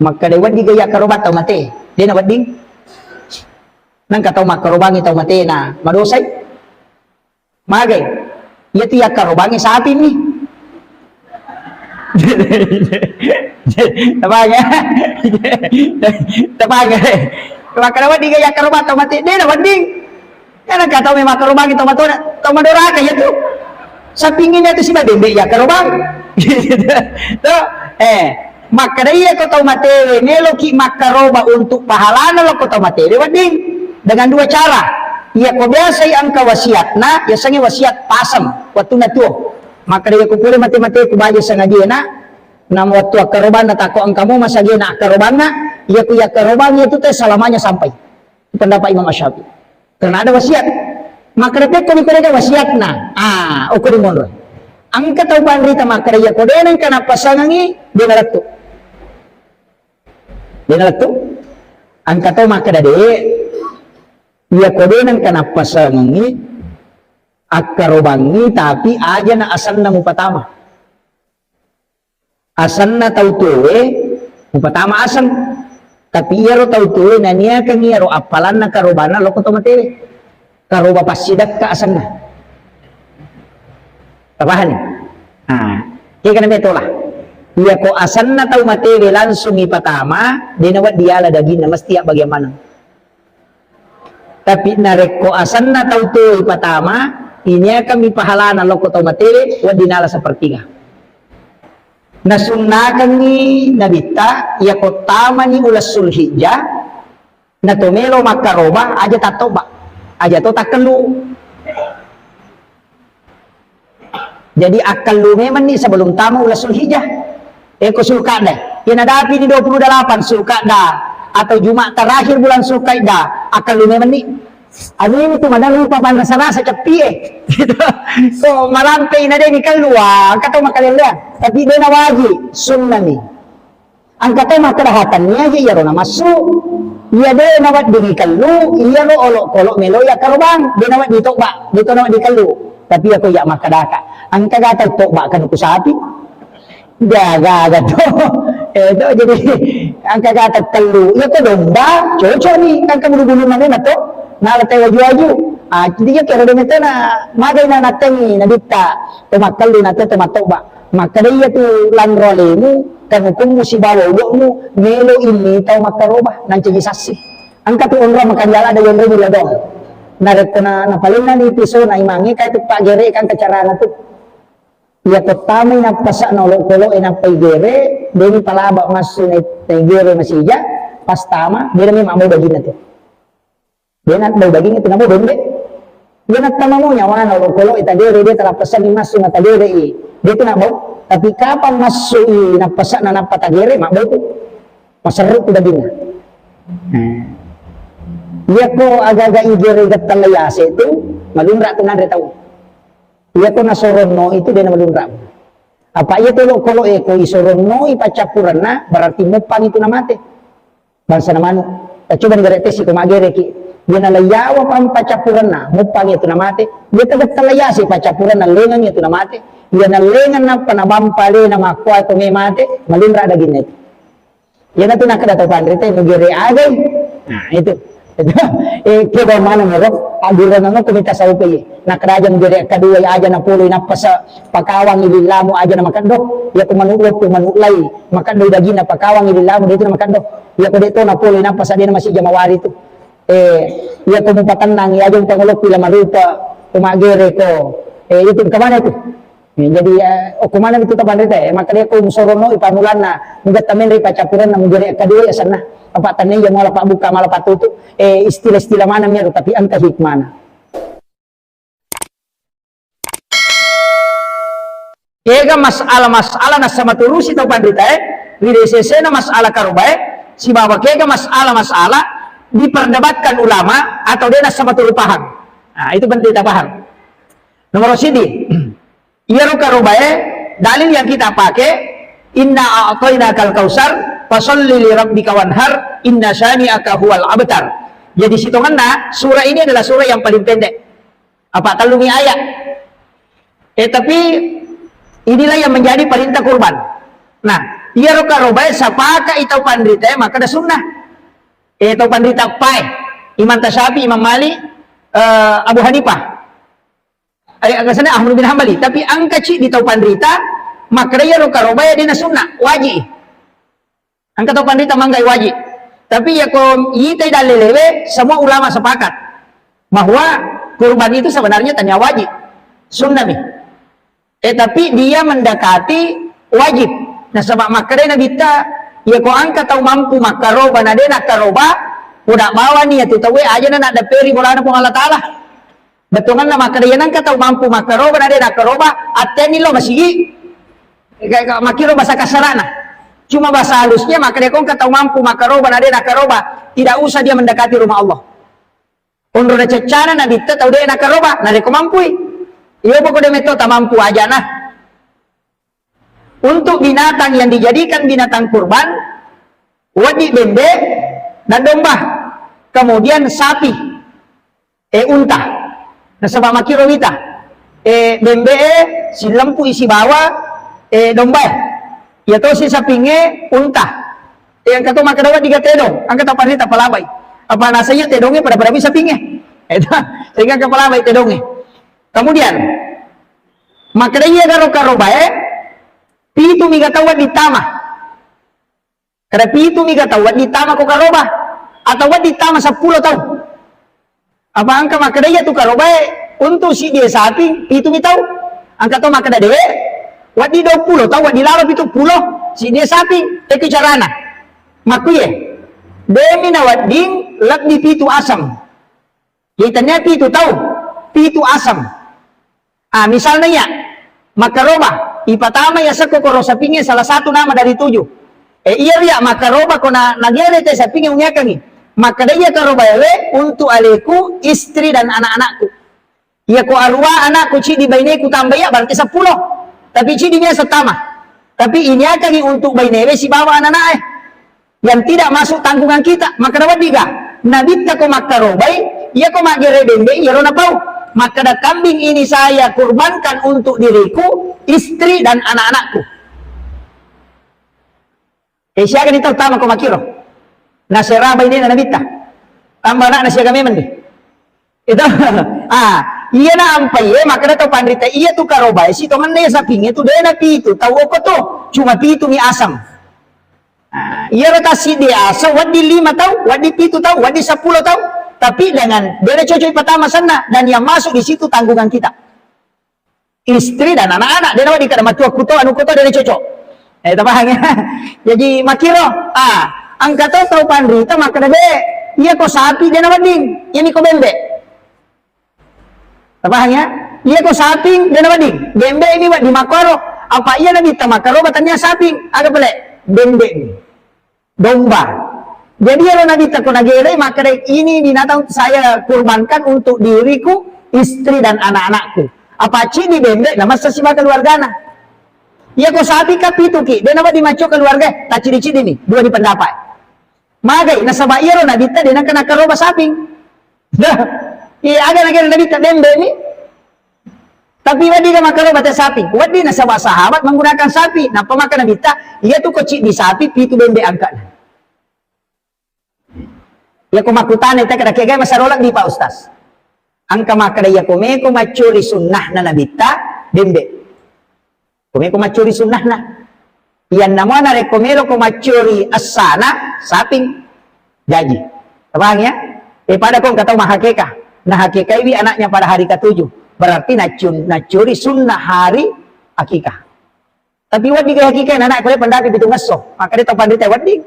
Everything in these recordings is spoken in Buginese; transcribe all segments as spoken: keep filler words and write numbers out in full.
Makkeda wedding ga yakkarobang tau mate? De' nawedding. Nengka tau makkarobangi tau matena madosai. Magai? Iyatu yakkarobangi sapini. Tabangi. Tabangi. Makkeda wedding ga yakkarobang tau mate? De' nawedding. Karena kata memang makkarobangi tau matona, tau madoraka iyatu. Sapingina tu siba bembe yakkarobang. To, eh, makkeda iya ko tau matewe meloki makkaroba untuk pahalana lo ko tau matewe wedding dengan dua cara. Iya ko biasai engka wasiatna, yasengnge wasiat paseng, wettunna tuo. Makkeda iya ko pole mate-mate ku baja sangadina, na wettu akkarobanna tako engka mo masagena akkarobanna, iya ku yakkarobang iyatu te selamanya sampai. Pendapat Imam Asy-Syafi'i. Karena ada wasiat. Makkeda pekko ni ko de' ga wasiatna. Ah, okko di monro. Engka tau panrita makkeda iya ko de' nengka nappasangengi, de' nalettu. De' nalettu. Engka tau makkeda de', iya ko de' nengka nappasangengi, akkarobangi tapi aja na asenna mupatama. Asenna tau tuoe mupatama aseng. Tapi iyaro tau tuoe naniakeng iyaro appalanna karobana lokko tau matewe. Karoba passidekka asenna. Tapahani? Nah, kega name tola. Iya ko asenna tau matewe langsung ipatama, de' nawedding diala daginna, mesti abbagiang maneng. Tapi narekko asenna tau tuo ipatama, iniakami pahalana lokko tau matewe, wedding nala sepertiga. Nasunnakengngi Nabitta, iya ko tamani uleng Sulhijjah, nato melo makkaroba, aja tattobba, aja to takkellu. Jadi akkallu memenni sebelum tama uleng Sulhijjah. Eko Sulkada, iya nadapi ni dua puluh delapan Sulkada atau Jumat terakhir bulan Sulkaidah, akkallu memenni. Anu ini tu madang lupa panrasa-rasa ceppie. Gitu. So malampe ina de' ni kellu, ah, engka tau makalelleang. Tapi de' na wajib, sunnah ni. Engka tau makkeda hatanni aja iyaro namassu. Iya de' naweddingi kellu, iyaro olokolo melo yakkarobang, de' nawedding tobba, de' to nawedding kellu. Tapi iya ko iya makkedaka, engka ga tau tobba kanuku sapi? Gaga-gaga to. Eh, to jadi engka ga tau kellu. Iya ko domba, cocok ni, kan kebulu-bulu mana to? Nala tau waju-waju. Ah, jadi iya kero de' metona, magai na nattengi Nabitta, to makkellu na to, to mattobba. Makkeda iyatu lanro alemu, kanukummu sibawa udo'mu, melo inni tau makkaroba, nancaji sassi. Engka tu onrong makanjala ada yonrong ila dong. Narekko na, napalenna ni pisona imangnge, kai tu paggere kan kecarana tu. Iya ko tamai nappasa'na olokolo'e nappa igere, de' ni palaba massu na, na igere masija, pas tama, de' na memang mau baginna tu. De' na bau daging itu, namo bembe. Dia nattama mo nyawana olokolo'e tagere, de' talappesangi massu na tagere i. De' tu nabau. Tapi kapang massu i nappasa'na nappa tagere, mabbau tu. Maserru tu dagingna. Hmm. Iya ko aga-aga igere gettalla yase tu, malunra tu nanre tau. Iya ko nasoronno itu de' na malunra. Apa iya tu olokolo'e ko isoronno i paccappurenna, berarti muppang itu namate. Bangsana manu. Tacoba ni gare' tesi ko maggereki. Iya nalaiyawa pang paccappurenna, muppang iya tu namate. Iya tagettala yase paccappurenna, lengang iya tu namate. Iya nalengang nappa nabampa alena makkoa to me mate, malunra daginna itu. Iya natu nakkeda tau panrita, mugere agai. Nah, itu. Itu. Eh, keda mana mero, adurangan ko mita saupe. Nakkeda aja mugere kedua, aja napoloi nappasa pakawangi lillamu aja na makeddo. Iya ko manu loppo, manu lai, makeddo daginna pakawangi lillamu, de' tu na makeddo. Iya ko de' to napoloi nappasa de' na masija mawari tu. Eh, iya ko mupatennang, iya aja mutangoloppi la marupa, ko maggere ko. Eh, itu ke mana itu? Eh, jadi, eh, okko mana itu tapanrita, eh, makkeda ko musorono ipanulanna, mugetta menre paccappurenna, mugere kedua ya senna. Apa tanne iya mala pabbuka, mala patutu. Eh, istilah-istilah mana mero, tapi engka hikmana. Ega masalah-masalah nassama turusi tau panrita, eh, ri desesena masalah karoba, eh, sibawa kega masalah-masalah diperdebatkan ulama atau de' nassama turu paham. Nah, itu penting kita paham. Nomor sidi, iyaro karobae, dalil yang kita pakai, "Inna a'tainakal kautsar, fasalli li rabbika wanhar, inna syani'aka huwal abtar." Jadi sitongenna, surah ini adalah surah yang paling pendek. Apa tellumi ayat. Eh, tapi inilah yang menjadi perintah kurban. Nah, Iyaro karobae sapaka i tau panritae makkeda sunnah. Eh, tau panrita pae. Imam Tasyafi, Imam Malik, eh, Abu Hanifah. Eh, agasana Ahmad bin Hambali. Tapi engka ciddi tau panrita makkeda iyaro karobae dena sunnah, wajib. Engka tau panrita manggai wajib. Tapi iyako itai dalelewe, semua ulama sepakat bahwa kurban itu sebenarnya tania wajib. Sunnah mi. Eh, tapi dia mendekati wajib. Nasaba makkeda Nabitta, iyako engka tau mampu makkaroba na de nakkaroba, poda bawani iyatu tauwe aja na naddepperi bolana Puang Allah Taala. Bettuanna makkeda, iya nengka tau mampu makkaroba na de nakkaroba, attenni lo masigi. Ka-, ka-, makkiro bahasa kasarana. Cuma bahasa halusnya makkeda, ko engka tau mampu makkaroba na de nakkaroba, tidak usah dia mendekati rumah Allah. Onro na ceccana Nabitta tau de nakkaroba, narekko mampui. Iyo poko de metto tamampu ajana. Untuk binatang yang dijadikan binatang kurban, wedding bembe dan domba, kemudian sapi, eh, unta. Nasaba makkiro wita, eh, bembe e silempui sibawa, eh, domba e. Iya tosi sapinge unta. Eh, engka to makkeda wedding ga tedong, engka tapanrita palabai. Apa nasanya tedonge pada-pada bisa pinge. Itu, sehingga engka palabai tedonge. Kemudian, makkeda iya garo karobae, pitu mi ga tau wedding tama. Kada pitu mi ga tau wedding tama ko karoba, atau wedding tama seppulo tau. Apa engka makkeda iya tu karobae untuk siddi saping, pitu mi tau. Engka to makkeda de, wedding duappulo tau, wedding lalo pitu pulo, siddi saping. Itu carana. Makkuye, demi na wedding lebbi pitu asam. Jadi tania pitu tau, pitu asam. Ah, misalnya iya, makkaroba, ipatama iya sekko koro sapingnge salah satu nama dari tujuh. Eh, iya ria makkaroba ko na, nagere te sapingnge uniakangi. Makkeda iya karoba ewe untuk aleku, istri dan anak-anakku. Iya ko arua anakku ciddi baineku tambah iya berarti seppulo. Tapi ciddi mi asam tama. Tapi iniakangi untuk bainewe sibawa anak-anak e. Yang tidak masuk tanggungan kita. Makkeda wedding ga? Nabitta ko makkarobai, iya ko maggere bembe, iyaro napau. Makkeda kambing ini saya kurbankan untuk diriku, istri dan anak-anakku. Eh, siaga ni tau tama ko makkiro? Nasera bainena Nabitta. Tambah anakna siaga memang di. Itu, ah, iya na ampai, eh, makkeda tau panrita, iya tu karobae, sitongenna iya sapingnge tu, dena pitu, tau okko tu, cuma pitu mi asam. Ah, iyaro tassiddi asam, wedding lima tau, wedding pitu tau, wedding seppulo tau, tapi dengan, dena cocok ipatama senna, dan yang masuk di situ tanggungan kita. Istri dan anak-anak, dena wedding kada matua kuto, anu kuto, dena cocok. Eh, tapahang ya? Jadi, makkiro, ah, engka to tau panrita, makkeda, de, iya ko sapi, dena wedding, ini ko bembe. Tapahang ya? Iya ko saping, dena wedding, bembe ini wedding makkoro, apa iya Nabitta makkaroba tania saping, aga pale, bembe ni. Domba. Jadi iyaro Nabitta ko nagere, makkeda, ini binatang saya kurbankan untuk diriku, istri dan anak-anakku. Apa ciddi bembe, namassa siba keluargana. Iya ko sapi ka pitu ki, dena wedding macco keluarga, tacciddi-ciddi ni, dua di pendapat. Magai, nasaba iyaro Nabitta dena kena karoba saping. Dah. Iya, aga nagere Nabitta bembe ni. Tapi wedding ga makkaroba te sapi? Wedding, nasaba sahabat menggunakan sapi. Nappa makkeda Nabitta, iya tu ko ciddi sapi, pitu bembe angkana. Iya ko makkutana, ita kada kegai masaro lebbi, Pak Ustaz. Engka makkeda iya ko meko maccuri sunnahna Nabitta, bembe. Ko meko maccuri sunnahna. Iyanna mua narekko melo ko maccuri essana, saping. Jaji. Tapahang ya? Eh, pada ko engka tau mahakeka. Nahakekaiwi anaknya pada hari ketujuh. Berarti naccu-, naccuri sunnah hari akikah. Tapi wedding ga akikah anak ko pendapi pitu ngesso. Makkeda tau panrita wedding.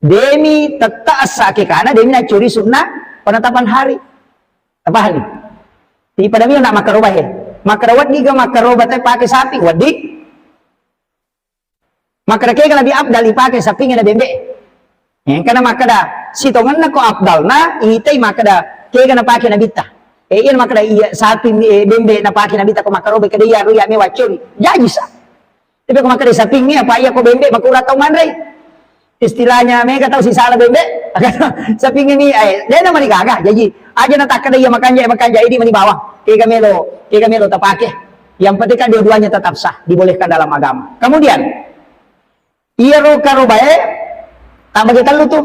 Demi tetta essa akikana, demi naccuri sunnah penetapan hari. Tapahang ni? Ipada mi nak makkaroba he. Makkeda wedding ga makkaroba te pake sapi, wedding. Makkeda kega lebih afdal ipake sapingnge na bembe. Engkana makkeda sitongenna ko afdalna, itai makkeda kega napake Nabitta. Eh, iya makkeda iya sapi, eh, bembe napake Nabitta ko makkaroba, keda iya ro iya me waccuri. Jaji sa. Tapi ko makkeda sapingnge, apa iya ko bembe, makurang tau manrei. Istilahnya mega tau sisala bembe, sapingnge mi, eh, dena mani gaga. Jaji, aja na takkeda iya makanja, makanja, idi mani bawang. Kega melo, kega melo tapake. Yang penting kan dua-duanya tetap sah, dibolehkan dalam agama. Kemudian, Iyaro karobae tabbage tellu tu.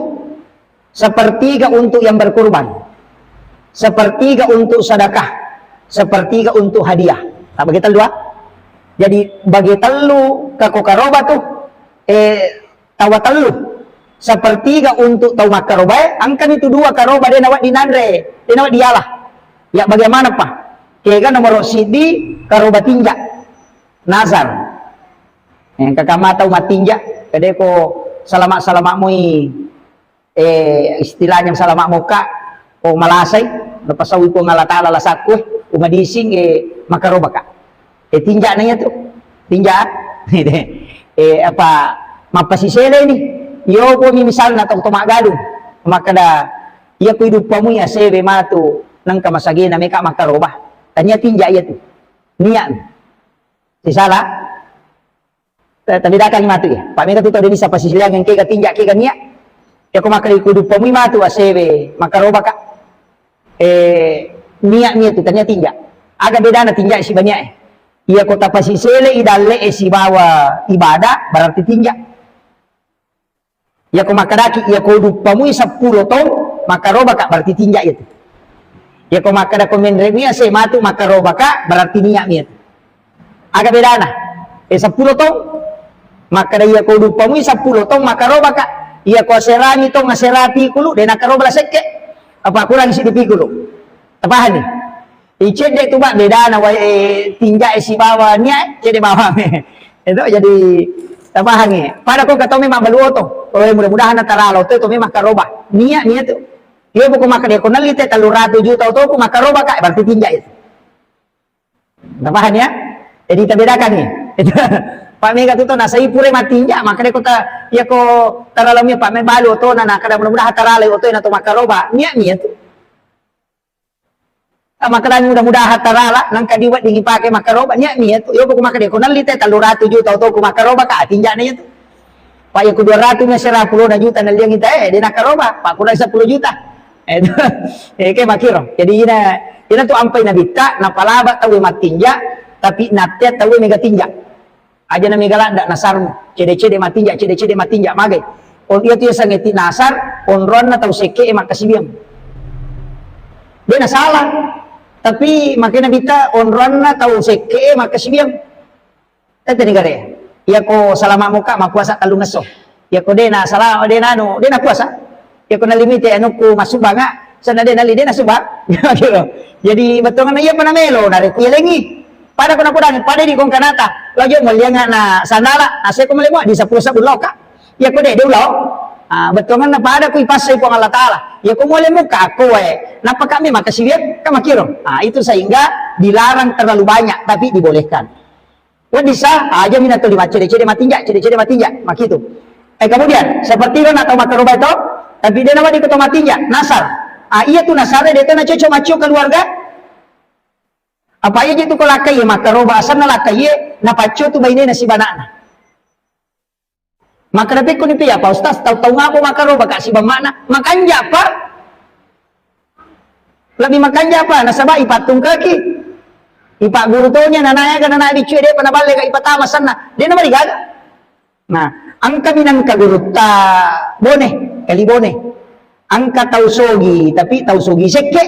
Sepertiga untuk yang berkurban, sepertiga untuk sedekah, sepertiga untuk hadiah. Tabbage tellu, ah. Jadi bage tellu kako karoba tu, eh, tawa tellu. Sepertiga untuk tau makkarobae, engkani tu dua karoba de nawedding nanre, de nawedding yala. Ya bagaimana pa? Kega nomoro siddi karoba tinja. Nazar. Eh, engka kamma tau mattinja, kedeko salama-salama moi, eh, istilahnya salama moka, ko malasai, napasaui Puang Allah Ta'ala lasakku, eh, umadising, eh, makarobaka. Eh, tinja na iya tu. Tinja. Eh, apa, mappasisele ni. Yo, ko mi misalna tau to maggadung. Makkada, iya ko iduppamui asewe matu, nengka masagena meka makaroba. Tania tinja iya tu. Niat. Sisala. Ta-, tabedakang matu ya. Pa mega tu tau de bisa pasisiliang engkega tinja kega niat. Ya ko makkeda ku duppamui matu asewe makarobaka. Eh, niat, niat tu tania tinja. Aga bedana tinja siba niat e? Iya ko tapasisele i dalle e sibawa ibadah berarti tinja. Iyako makkedaki, iyako duppamui seppulo taung, makkarobaka, berarti tinja iyatu. Iyako makkeda ko menre'mi ase matu makkarobaka, berarti niatmi iyatu. Aga bedana? Eh, seppulo taung. Makkeda iyako duppamui seppulo taung makkarobaka. Iyako aserami taung asera pikulu, de nakkaroba la sekke. Apa kurang isi di pikulu? Tapahanni? Icedde tu, Pak, bedana wae, eh, tinja e sibawa niat, cedde bawang. Itu jadi tapahangi. Pada ko katau memang balu oto. Oh, mudah-mudahan natarala oto itu memang karoba. Niat, niat tu. Iyo, buku makkeda ko nelli te tellu ratu juta oto ku makkaroba ka, berarti tinja itu. Tapahan ya? Jadi tabedakan nih. Pak mega tu to nasai pure matinja, makkeda ko ta, iya ko tarala mi Pak me balu oto na, na kada mudah-mudahan tarala oto na to makkaroba. Niat, niat tu. Ah, makkedani mudah-mudahan tarala, nengka di wedding ipake makkaroba, niat mi iyatu. Iyo, buku makkeda ko nelli te tellu ratu juta oto ku makkaroba ka, tinjana iyatu. Pak, iya ku dua ratu mi asera pulona juta nelliang ita, eh, de nakkaroba, Pak, kurang seppulo juta. Eh, itu, eh, ke makiro. Jadi ina, ina tu ampai nabitta, napalaba tau mattinja, tapi natte tau mega tinja. Aja na mega ladda nasarmu, cede-cede matinja, cede-cede matinja, magai. Oh, iya tu yasengnge ti nasar, onroanna tau sekke e makkasiwiang. De nasalah. Tapi makena bita onroanna tau sekke e makkasiwiang. Tette negara ya. Iya ko salama moka mapuasa tellungesso. Iya ko de na salama, de nanu, de napuasa. Iya ko nalimite anukku masubanga, sana de nali de nasubang. Gitu. Jadi bettuanna iya pa namelo, narekko yalengi. Pada ko napodangi, pada di kongkanata. Lajo mollianga na sandala, aseko molemo di seppulo sebbu loka. Iya ko de, de ulau. Ah, bettuanna pada ku ipassai Puang Allah Ta'ala. Iya ko mole muka aku wae. Nappa kami makkasiwiang, kan makiro. Ah, itu sehingga dilarang terlalu banyak, tapi dibolehkan. Wedding sa, aja mina tuli maccede-cede matinja, cede-cede matinja, makitu. Eh, kemudian, seperti itu nak tau makkaroba itu, tapi de nawedding ko tau matinja, nasar. Ah, iya tu nasar, de tu na cocok maccio keluarga. Apa iya je tu ko lakkai, makkaroba asanna lakkai, napaccio tu bainena sibanakna. Makkeda pekko ni, "Apa Ustaz, tau-tau ngapa makkaroba ka sibammana?" Makanja pa. Lebih makanja pa, nasaba ipattungkaki. Ipagguru tonya nanae aga nanae biccu de pa naballe ka ipatama sanna. De namarigaga. Nah, engka minangka gurutta Bone, kali Bone. Engka tau sogi, tapi tau sogi sekke.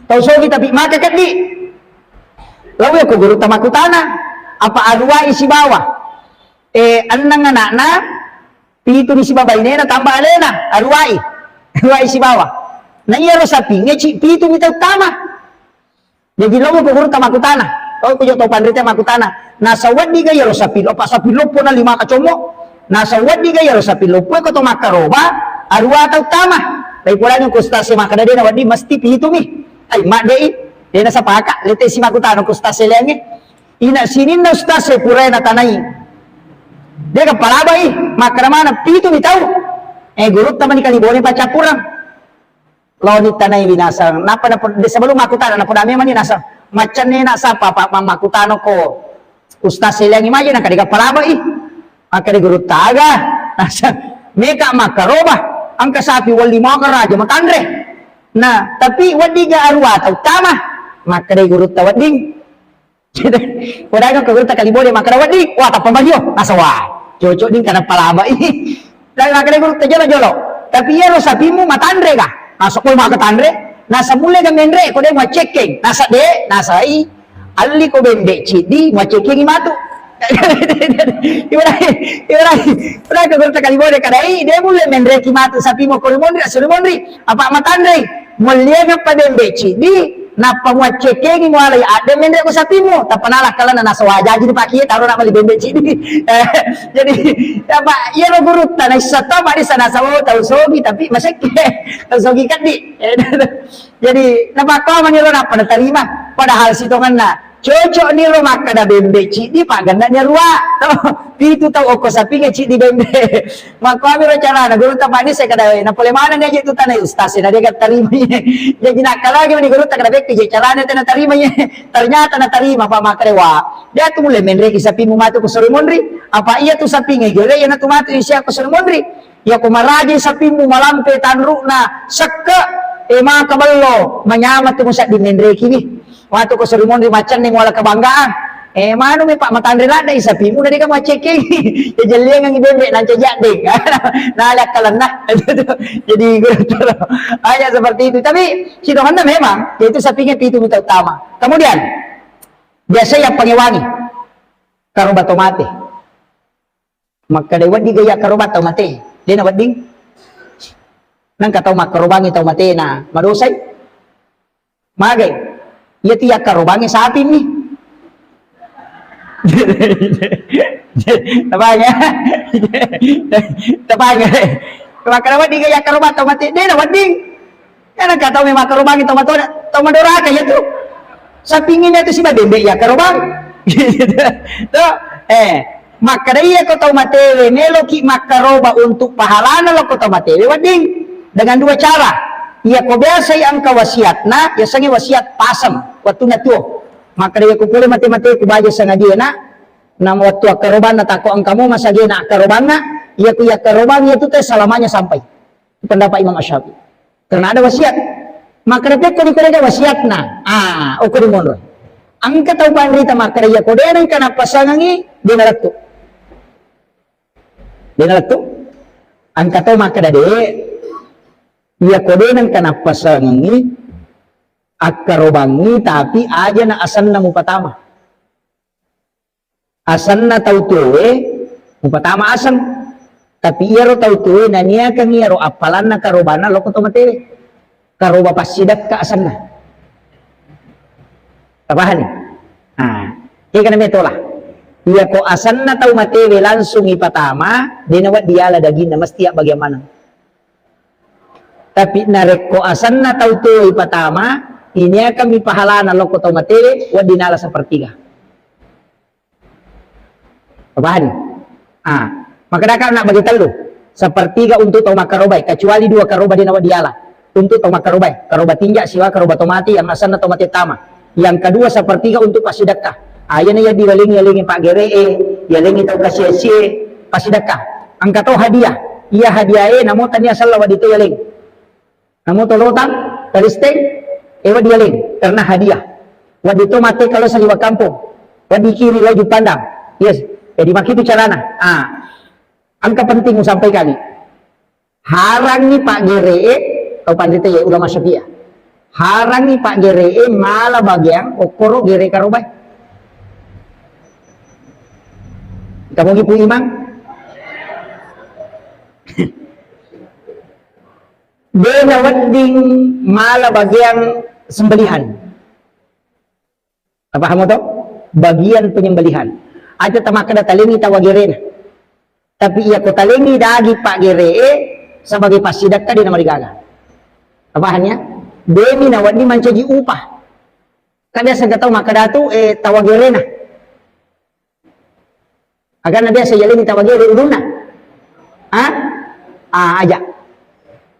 Tau sogi tapi maka keddi. Lawi ko gurutta makkutana, apa aruwai sibawa? Eh, enneng anakna, pitu ni sibawa bainena, tambah alena, aruwai. Aruwai sibawa. Na iyaro sapingnge ci pitu mi tau tama. Jaji, lao ko gurutta makkutana. Lao ko jo to panrita makkutana. Nasawedding ga iyaro sapi loppo, sapi loppo na lima kacommo. Nasawedding ga iyaro sapi loppo, ko to makkaroba, aruwa tau tama. Tapi polani ko ustaz e makkeda de nawedding mesti pitu mi. Ai, maddei. De nasapaka, lete si makkutana ko ustaz e leangnge. Ina sininna ustaz e purae natanai. De ga palabai, makkeda mana pitu mi tau. Eh, gurutta mani kali Bone paccappureng. Laoni tanai binasang. Nappa, nappa, de sebelum makkutana, nappa dame mani nasang. Maccanne na sapa, pa, ma-, makkutana ko. Ustaz Seliangi maje, nangka de ga palabai. Makkeda gurutta aga. Nasang. Meka makkaroba. Engka sapi walli maka raja matanre. Nah, tapi wedding ga aruwa tau tama. Makkeda gurutta wedding. Podaga ko gurutta kali Bone makkeda wedding. Wah, tappa mario. Nasang wah. Cocok ding kana palabai. Lalu makkeda gurutta jolo-jolo. Tapi iyaro sapimmu matanre ga? Nasa pole maka tanre. Nasa mulle ga menre ko de muaccekkeng. Nasa de, nasa i. Alli ko bembe ciddi muaccekkengi matu. Ibarai, ibarai, ibarai ko gurutta Kalibodo kadai, de mulle menreki matu sapimmu ko rimonri, asu rimonri. Apa matanre? Mulliegang pa bembe ciddi, nappa muaccekkengi mualai adde menre ko sapimmu, tappa nala kalanna nasawa jaji dipakie taro na mali bembe ciddi. Eh, jadi, apa, iyaro gurutta naissa to, pada sana sawo tau sogi, tapi masekke, tau sogi kaddi. Eh, jadi, napakko maniro nappa natarima, padahal sitongenna, cocok niro makkeda bembe ciddi, pagennani arua, pitu tau okko sapinge ciddi bembe. Makkuamiro carana, gurutta Pak Nisse kada, na pole manenni aja tu tanai ustaz, na dega tarima. Jadi nakkalagi mani gurutta kada bekki je carana tena tarima ye. Ternyata natarima, Pak, makkedawa. Dia tu mulle menreki sapimmu matu ko sori monri. Apa iya tu sapinge gere, iya na tu matu isia ko sori monri. Iya ko maraji sapimmu malampe tanrukna sekke, e maka bello, manyama tu musaddi menreki ni. Matu ko sori monri macanne muala kebanggaan. Eh, manu me, Pak, matanre ladde i sapimmu, na deka muaccekkengi. Ya jelliangengi bembe nanca jaddeng. Nala akkalenna. Jadi gurutta, hanya seperti itu. Tapi sitongenna memang, yaitu sapinge pitu mita utama. Kemudian, biasa yang pangewangi karoba tomate. Makkeda wedding ga yakkaroba tau mate? De na wedding. Nengka tau makkarobangi tau mate na madosai. Magai? Iya tu yakkarobangi sapimmi. Tapahang ya? Tapahang ya? Makkeda wedding ga yakkaroba tau mate? De na wedding. Iyana ka tau memang makkarobangi tau matoda, tau madoraka iya tu. Sapingi na tu siba bembe yakkarobang. Gitu. Tuh, eh, makkeda iya ko tau matewe meloki makkaroba untuk pahalana lo ko tau matewe wedding dengan dua cara. Iya ko biasa iya engka wasiatna, biasanya wasiat pasem, wattunna tuo. Makkeda iya ko pole mate-mate ku baja sangadie na, nama wattu akkarobanna tako engka mo masagena akkarobanna, iya ku yakkarobang iya tu te selamanya sampai. Pendapat Imam Asyafi'i. Karena ada wasiat. Makkeda pekko dikorega wasiatna. Ah, okko dimonro. Engka tau panrita makkeda iya ko de nengka nappasangengi, de nalettu. De nalettu. Engka tau makkeda de, iya ko de nengka nappasangengi, akkarobangi tapi aja na asenna mupatama. Asenna tau tuoe mupatama aseng. Tapi iyaro tau tuoe naniakeng iyaro appalanna karobana lokko to matewe. Karoba passidekka asenna. Tapahani? Nah, kega name tola. Iya ko asenna tau matewe langsung ipatama, de nawedding diala daginna, mesti abbagiang maneng. Tapi narekko asenna tau tuoe ipatama, iniakeng mi pahalana lokko tau matewe, wedding nala sepertiga. Pahani? Ah, makkedaka na bagi tellu. Sepertiga untuk tau makkarobai, kecuali dua karoba de nawedding diala. Untuk tau makkarobai, karoba tinja siwa karoba tomate yang asenna tomate tama. Yang kedua sepertiga untuk passidekka. Ah, iyana iya diwalengi, yalengi paggere'e, yalengi tau kasiasie, passidekka. Engka to hadiah. Iya hadiahe namo tania sella wedding to yaleng. Namo tolotang, talisteng, ewa dialeng, karena hadiah. Wedding to mate kalau saliwa kampung, wedding kiri laju pandang. Yes, jadi makitu carana. Ah, engka penting musampaikan. Harangi paggere'e, tau panrita ya ulama Syafi'iyah. Harangi paggere'e mala bagiang okkoro gere karobai. Kamu gipu imang? De nawedding mala bagiang sembelihan. Tapahamo to? Bagian penyembelihan. Aja tamakkeda talengi tawagerena. Tapi iya ko talengi daging paggere'e sebagai passidekka de namarigaga. Tapahang ya? Demi nawedding mancaji upah. Kan biasa engka tau makkeda tu, eh, tawagerena. Agana biasa yalengi tawagere ulunna. Ah? Ah, aja.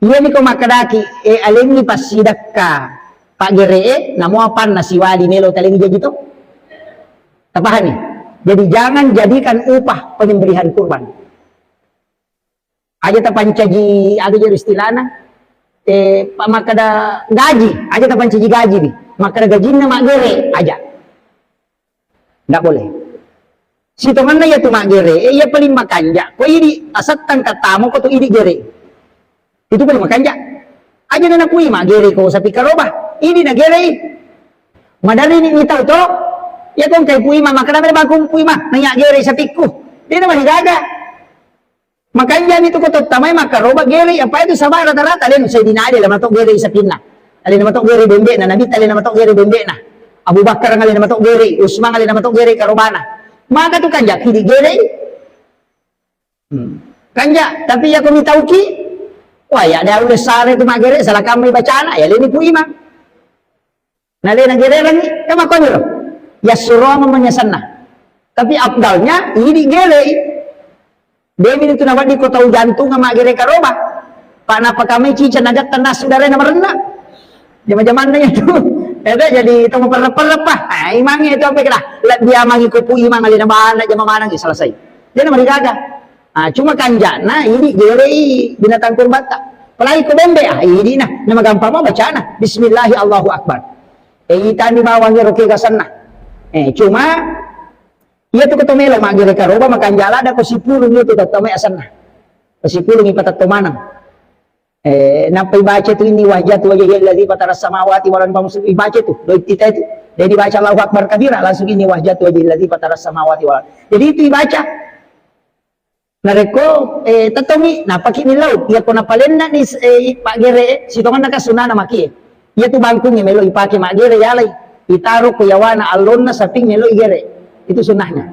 Iyami ko makkedaki, eh, alengi passidekka paggere'e, namo apanna siwali melo talengi jaji to. Tapahani? Jadi jangan jadikan upah penyembelihan kurban. Aja tapancaji, aga jadi istilahna? Eh, pa-, makkeda gaji, aja tapancaji gaji di. Makkeda gajinna maggere, aja. Ndak boleh. Sitongenna iyatu maggere, eh, iya paling makanja, ko idi asettang kattamo ko tu idi gere. Itu paling makanja. Aja na napui maggere ko sapi karoba, idi na gere. Madari ni mitau to, ya ko engkai pui ma, makkeda bangku pui ma, nanya gere sapikku. Dia na mani gaga. Makanja mi tu ko tottamai makkaroba gere, apa itu sabar rata-rata, alena Sayyidina Ali alena mato gere sapinna. Alena mato gere bembe'na, Nabi alena mato gere bembe'na. Abu Bakar alena mato gere, Utsman alena mato gere karobana. Maka tu kanja kidi gere. Hmm. Kanja, tapi ya ko mitauki, wah ya dia udah sare tu maggere, salah kamai bacana, ya leni pui ma. Nalena gererangngi, kan makkoniro. Yassurongeng manyasanna. Tapi afdalnya, idi gerei. Demi itu nawedding ko tau jantung maggere karoba. Pak napakamai cica nagatta nasu darena marenna. Jama-jamanna itu. Itu jadi tau maperrep-perrep, ah. Ah, imangi itu sampai kena. Lebbi amangi kupu imang alena bana jama manang selesai. Dia nomor gaga. Ah, cuma kanjana idi gerei binatang kurbatta. Apalagi ko bembe, ah, idi na. Nama gampang mau bacana. Bismillahi Allahu Akbar. Eh, itani bawang ero kega senna. Eh, cuma iya tu keto melo maggere karoba makanja lada ko sipulung itu tetto mai asenna. Ko sipulung ipatetto maneng. Eh, nappa ibaca tu inni wajjahtu wajhiya lilladzi fatara samawati wal ardi, ibaca tu, doi tita itu. Jadi baca Allahu Akbar kabira, langsung inni wajjahtu wajhiya lilladzi fatara samawati wal ardi. Jadi itu ibaca. Narekko, eh, tettongi, napaki millau. Iya ko napalenna ni, eh, paggere, sitonganna ka sunana maki. Iya tu bangkungnge melo ipake maggere yalai. Itaro ko yawana allonna saping melo igere. Itu sunnahnya.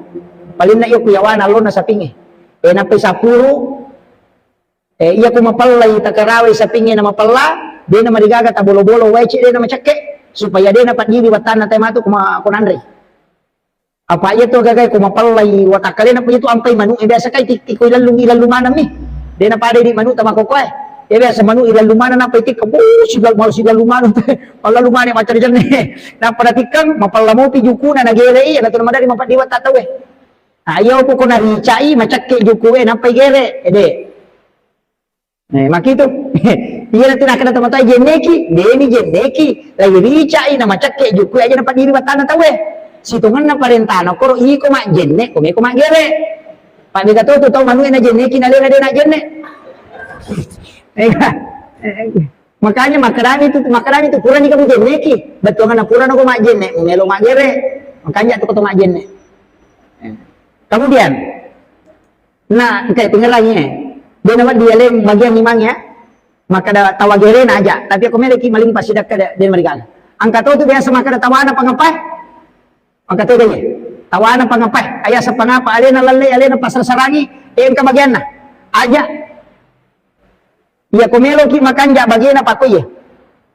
Palenna iya ko yawana allonna sapingnge. Eh, nappai sapuru, eh, iya ko mapellai takarawai sapingnge na mapella, dena marigaga tabolo-bolo wae cedde na macekke, supaya dena paddiri wattanna te matu ko ma-, ko nanre. Apa iya tu gagai ko mapellai watakkalena, apa iya tu ampai manu, eh, biasa kai tikko ilallung, ilallung maneng mi. Dena pada di manu tama kokoe. Ya biasa manu ilallung maneng nappa itikka, bu, sigal-, malu sigalung maneng. Mallalu maneng macam jenne. Nappa natikkang, mapella mopi jukuna nagerei, iya natu namadari mapaddi watta tauwe. Nah, iya ko naricai, macekke juku e, nappa igere, ede. Eh, makitu. Iya natu nakkeda tomatoa jenneki, deni jenneki, lagi ricai na macekke juku aja na padiri batana tauwe. Sitongenna parentana koro iko majjenne, ko meko maggere. Pak mega to tu tau manue na jenneki na lena de na jenne. Eh, makanya makkedami tu, makkedami tu purani kamu jenneki. Bettuanna purana ko majjenne, melo maggere. Makanya tu ko to majjenne. Eh. Kemudian, Nah, engka tingerangi, eh. Dia nama dia leng bagian imang ya. Maka da tawa gerena aja. Tapi aku meleki maling pasti dakka dia, dia mereka. Angka tu biasa maka da tawana pangapai? Maka tu dia. Tawana pangapai? Ayah sepangapa alena lalle alena pasar sarangi. Eh, engka bagianna. Aja. Iya ko meloki makanja bagena pakoye.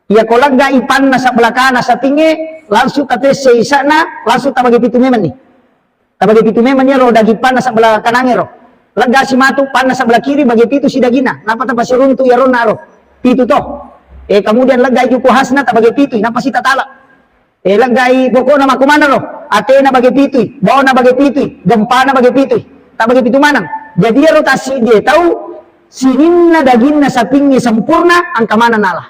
Iya ko leggai panna sebelah kana sapinge, langsung tapesse isana, langsung tabagi pitu memenni. Tabagi pitu memenni ro daging panna sebelah kanange ro. Leggasi matu panna sebelah kiri bagi pitu si dagina, napa tapasiruntu iya ronna ro. Pitu to. Eh, kemudian leggai juku hasna tabagi pitu, napa si tatala. Eh, leggai pokokna makkumanaro, atena bage pitui, baona bage pitui, gempana bage pitui, ta bage pitu maneng. Jadi iyaro tassiddi tau sininna daginna sapingnge sempurna, engka maneng nala.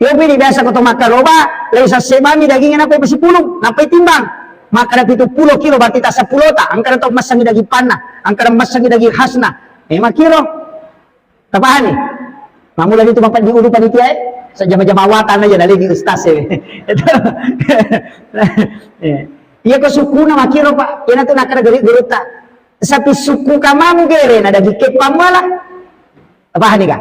Yopi di biasa ko to makkaroba, lai sassebangi dagingnge nappai pasipulung, nappai timbang. Makkada pitu pulo kilo berarti ta seppulo ta, engkana to messangi daging panna, engkana messangi daging hasna. Eh, makkiro. Tapahani? Mammula itu Bapak di ulu panitia, eh? Sajama-jama awatan aja dari di ustaz, eh. Itu. Eh. Iya ko sukuna makkiro, Pak. Iyana tu nakkada guru-gurutta. Sapi suku kamamu gere na daging keppa muala. Tapahani ga?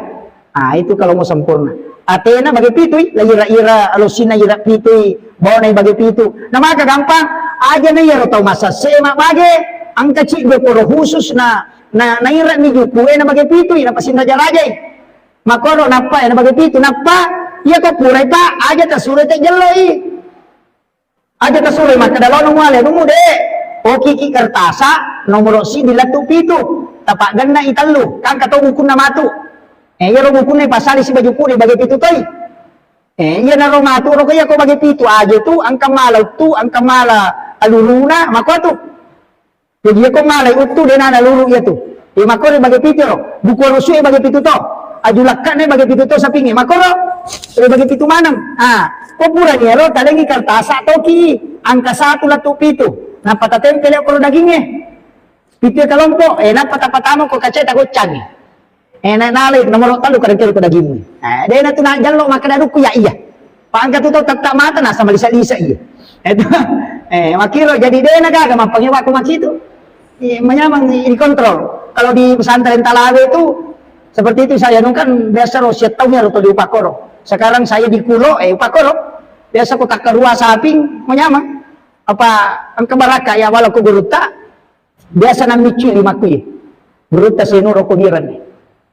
Ah, itu kalau mau sempurna. Atena bage pitui, la ira-ira alosina ira pitui, bawa nai bage pitu. Na maka gampang, aja na iyaro tau masasse ma bage, engka ci jokoro khusus na, na, na ira ni juku e na bage pitui, na pasinraja-rajai. Makoro nappa e na bage pitu, nappa iya ko purai pa, aja tasuro te jelloi. Aja tasuroi makkeda lono muale, numu de. Okiki kertasa nomoro siddi lettu pitu. Tapaggenna i tellu. Kangka to bukunna matu. Eh, iyaro bukunna ipasali sibajuku de bage pitu toi. Eh, iyanaro matu ro ko iya ko bage pitu aja tu, engka mala uttu, engka mala aluruna, mako tu. Jadi, iya ko malai uttu, de nana luru iya tu. Iya, makkoro bage pitu ro. Buku rusu e bage pitu to. Aju lakkane bage pitu to sapinge. Makkoro, eh, bage pitu maneng. Ah, ko purani ero, talengi kartasa toki. Angka satu lettu pitu, nappa tatempele ko dagingnge. Pitu kelompok, eh, nappa tapatama ko kaca tagoccangi. Eh, na-, nalai nomoro tellu kada kira ko dagingnge. Eh, dena tu na jallo makkeda dukku ya iya. Pa angka tu tau tetta mata nasaba lisa-lisa iya. Itu, eh, makkiro jadi dena gaga mappangewa ko makitu. Iya, manyameng dikontrol. Kalau di pesantren Talawe itu seperti itu saya, anu kan biasa ro siap tahu ro to di Upakoro. Sekarang saya di Kulo, eh, Upakoro. Biasa ko takkarua saping, manyameng. Apa engka baraka ya wala ko gurutta, biasa namiccu limakku ye. Gurutta senuro ko biran.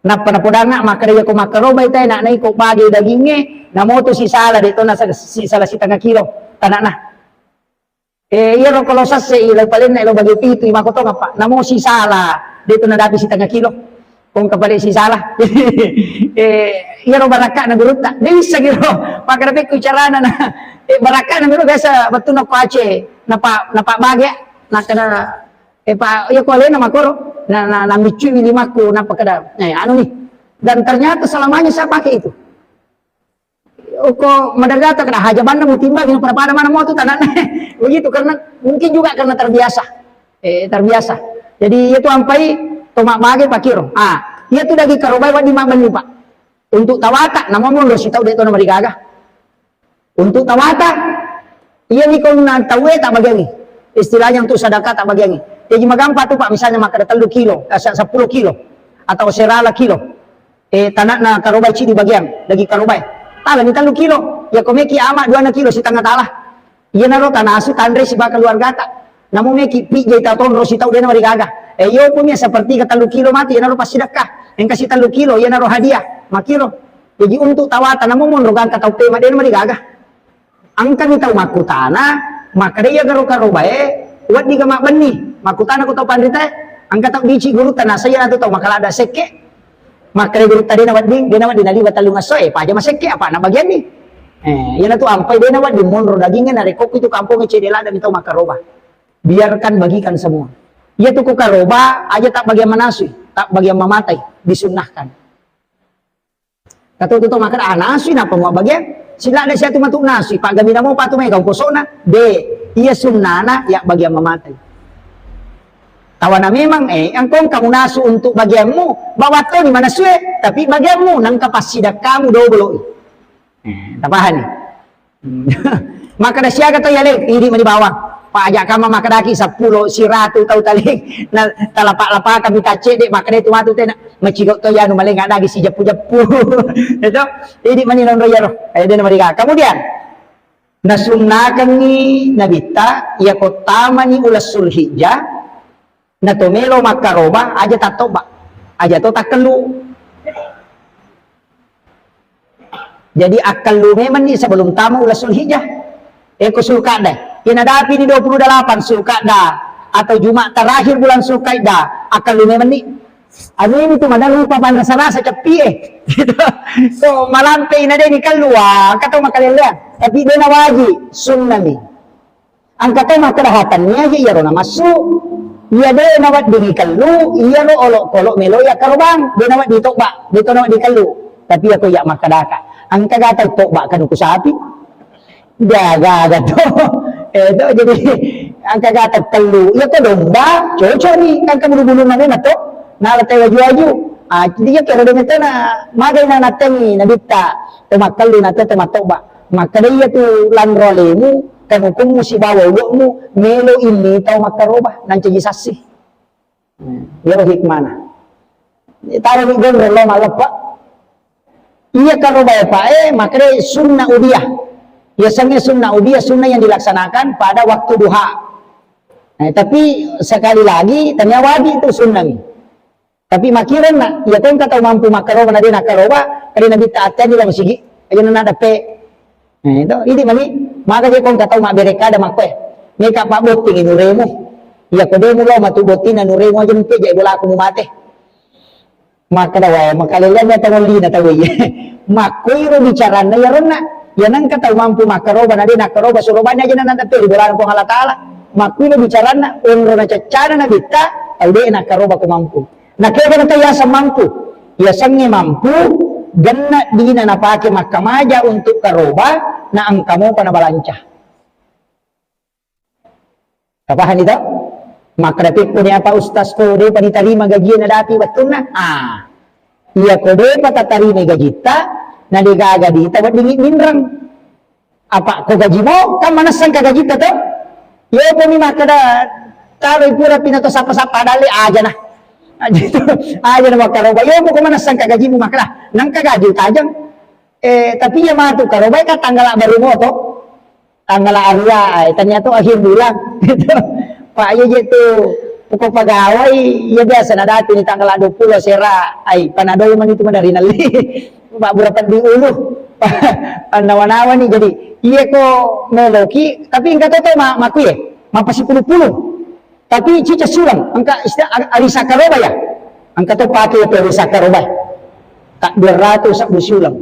Nappa napodangnga makkeda iya ko makkarobai tae nak naiko bage dagingnge, namoto sisala de to na sa-, sisala sitengnga kilo tanana. Eh, iyaro kalau sasse i, lo palenna lo bage pitu, i mako tonga, Pak. Namo sisala, de tu nadapi sitengnga kilo. Kong kapale sisala. Eh, iyaro barakka na gurutta. De bisa kiro. Maka dape ku carana na. Eh, barakka na guru biasa betul na kuace. Napa, napa bage. Nakana, eh, Pak, iya ko alena makoro. Na, na, na miccu limakku, napa kada. Eh, anu nih. Dan ternyata selamanya saya pakai itu. Oko maderrata kada haja banna mutimbangi pada-pada mana mau tu tanah. Begitu, karena mungkin juga karena terbiasa. Eh, terbiasa. Jadi itu ampai tomak bage pakiro. Ah, iya tu dagi karobai wadi mabenni, Pak. Untuk tawata, nama monro sitau de to nama rigaga. Untuk tawata, iya ni kau na tawe tak bagiangi. Istilahnya untuk sedekah tak bagiangi. Jadi magampa tu, Pak, misalnya makkeda tellu kilo, eh, se-, sepuluh kilo, atau serala kilo. Eh, tanakna karobai cidi bagian, daging karobai. Tala ni tellu kilo, ya ko meki ama dua na kilo sitengnga tala. Iyanaro tanasu tanre siba keluargata. Namo meki pijai ta tonro sitau dena marigaga. Eh, iyo pun ya sepertiga tellu kilo mati, iyanaro passidekka. Engka si tellu kilo, iyanaro hadiah. Makiro. Jadi untuk tawata namo monro gangka tau pema dena marigaga. Engkani tau makkutana, makkeda iya garo karobae, weddiga mabbenni. Makkutana ko tau panritae, engka tau dici gurutta nasaya natu tau makalada sekke. Makkeda gurutta dena wedding, dena wedding naliwa tellung esso, eh, paja masekke, apa na bagianni. Eh, iyanatu ampai dena wedding monro dagingnge narekko itu kampongnge cede ladani tau makkaroba. Biarkan bagikan semua. Iya tu ko karoba, aja tak bagian manasui, tak bagian mamatai, disunnahkan. Kata tu makkeda, "Ah, nasui napa mua bagian? Sila ada siatu matu nasui, Pak, gami namo patu mega kosona." De, iya sunnana, ya bagian mamatai. Tawana memang, eh, engkong kamu nasu untuk bagianmu, bawa toni manasue, tapi bagianmu, nangka passidakkamu dobolo. Eh, tapahani? Hmm. Makkeda siaga to yaleng, idi mani bawang. Pajak kama makkedaki seppulo, siratu tau taleng. Na talapa-lapaka mita cedde, makkeda tu matu tena. Macigo to yanu maleng adagi sijeppu-jeppu. Itu, idi mani nonro yaro. Eh, dena mariga. Kemudian, nasunnakengngi Nabitta, iya ko tamani uleng Sulhijjah, nato melo makkaroba, aja tattoba. Aja to takkellu. Jadi akkallu memenni sebelum tama uleng Sulhijjah. Eko Sulkada, iya nadapi ni dua puluh delapan Sulkada atau Jumat terakhir bulan Sulkada, akkallu memenni. Anu ini tu mana rupa panrasa-rasa ceppi eh. Gitu. So malampe ina deni kalluang, kata makalelean. Tapi dena wajib, sunnami. Engka to makkeda hatanni aja iyaro namassu. Iya de naweddingi kellu, iyaro olokolo melo iya karobang, de nawedding tobba, de to nawedding kellu. Tapi iya ko iya makkedaka, engka gata tobba kanuku sapi. Gaga-gaga to. Eh, to jadi engka gata kellu. Iya ko domba, cocok ni, kan kebulu-bulu mana to. Nala te waju-waju. Ah, jadi iya kero de metena, magai na natengi nabitta, to makkellu na to, to matobba. Makkeda iya tu lanro alemu, kanukummu sibawa ulokmu, melo inni tau makkaroba, nancaji sassi. Hmm, iyaro hikmana. Taro mi gondrong lo malleppa. Iya karoba ya Pak, eh, makkeda sunna udiyah. Iya sengnge sunna udiyah, sunnah yang dilaksanakan pada waktu duha. Eh, tapi sekali lagi, tania wajib itu sunnah ni. Tapi makkirenna, iya ko engka tau mampu makkaroba na de nakkaroba, kade nabitta atteanni lao masigi, aja na dappe. Eh, to, idi mani, maka je ko engka tau mabbere kada makkoe. Meka pabbotting nuremu. Iya ko de mu lao matu bottinna nuremu aja mpe je bolaku mu mate. Makkeda wae, makalelean na tau lina tau iye. Makkoiro bicaranna iya ronna. Iya nengka tau mampu makkaroba na de nakkaroba suro banni aja na dappe ri bolana Puang Allah Taala. Makkuiro bicaranna, onro na caccana nabitta, tau de nakkaroba ko mampu. Nakega nata yaseng mampu? Yasengnge mampu, genna dina napake makkamaja untuk karoba, na engka mopa nabalanca. Tapahani to? Makkeda, "Pekko ni apa ustaz ko depa ditarima gajie nadapi wettunna?" Ah. Iya ko depa tatarima gajitta, na degaga dita weddingi minreng. Apa ko gajimo, kan manessang ka gajitta to? Iya ko mi makkeda, "Taro pura pina to sappa-sappa dalle aja na." Aja to, aja na makkaroba. Iya ko manessang ka gajimu makkeda, "Nangka gaji tajang." Eh, tapi iya matu karobai ka tanggala baru moto. Tanggala arua, eh, ternyata akhir bulan. Pak, iya je tu, pokok pegawai, iya biasa nadapi ni tanggala dua puluh sera, ai, panadoi mani tu madari nalli. Pak, berapa di ulu? Nawa-nawa ni, jadi, iya ko meloki, tapi engka to, to, ma-, maku ye, mapasipulu-pulu. Tapi cica sulang, engka istilah ar-, arisa karoba ya. Engka to pake itu arisa karoba. Tak dua ratus sabbu sulang.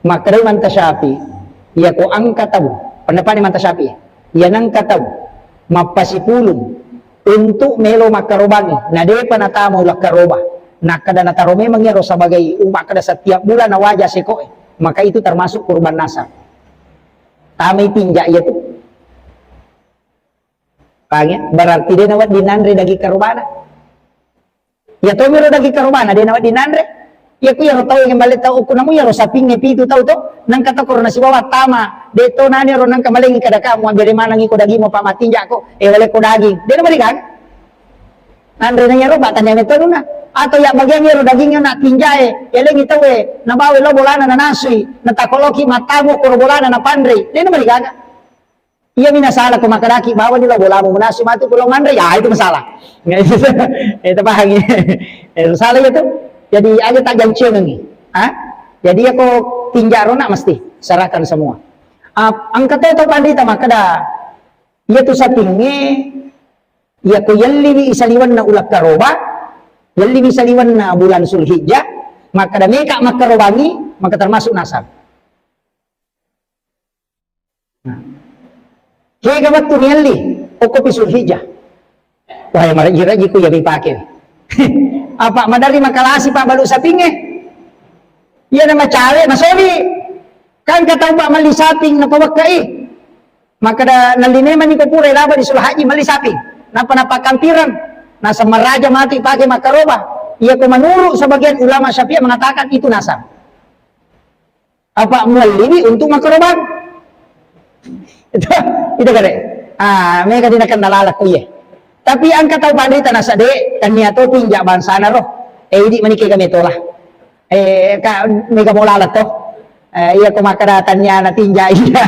Makkedai Imam Syafi'i, iya ko engka tau, pendapatnya Imam Syafi'i, iya nengka tau mappasipulung untuk melo makkarobangi, na depa natama ulakkaroba, nakkeda nataro memang iyaro sebagai umakkeda setiap bulan nawaja sekoe, maka itu termasuk kurban nasar. Tamai tinja iya tu. Paham ya? Berarti de nawedding nanre daging karobana. Iya tomiro daging karobana, de nawedding nanre. Iya ku iyaro tau yang bale tau uku namu iyaro sapingnge pitu tau to, nangka to korona sibawa tama, de to nani ro nangka malengi kada kamu, ambere manangi ko dagingmu pa matinjako, eh, wale ko daging. De namarigaga. Nanre na iyaro batanya metonuna. Atau ya bagian iyaro dagingnya na tinjae, elengi taue, nabawa lo bolana nanasui, natakoloki matamu koro bolana napanrei. De namarigaga. Iya mi nasala ko makkedaki bawani lo bolamu munasu matu ko lo manre, ya itu masalah. Itu pahami. Eh, salah itu. Jadi aja tak jancengi. Ha? Jadi ya ko tinjaro nak mesti serahkan semua. Ah, engka to to pandita makkeda, iya tu sapingnge, iya ko yelliwi isaliwenna ulakkaroba, yelliwi isaliwenna bulan Sulhijjah, makkeda meka makkarobangi, maka termasuk nasar. Nah. Kega wettu rielli, okkopi Sulhijjah. Wah, maraji-raji ku iya mipake. Apa madari makalasi pa balu sapingnge? Iya na macawe, masoli. Kan kata upa malli saping napawekkai. Makkeda nalli memang niko pura laba di Sulu Haji malli saping. Napa napakampireng. Nasa maraja mati pake makkaroba. Iya ko menurut sebagian ulama Syafi'i mengatakan itu nasar. Apa mualliwi untuk makkarobang? Itu, itu kare. Ah, mega dinakan nalala ku iye. Tapi engka tau pandita nasa de, tania to tinja bangsana ro. Eh, idi manike kami tola. Eh, ka mega molala to. Eh, iya ko makkeda tania na tinja iya.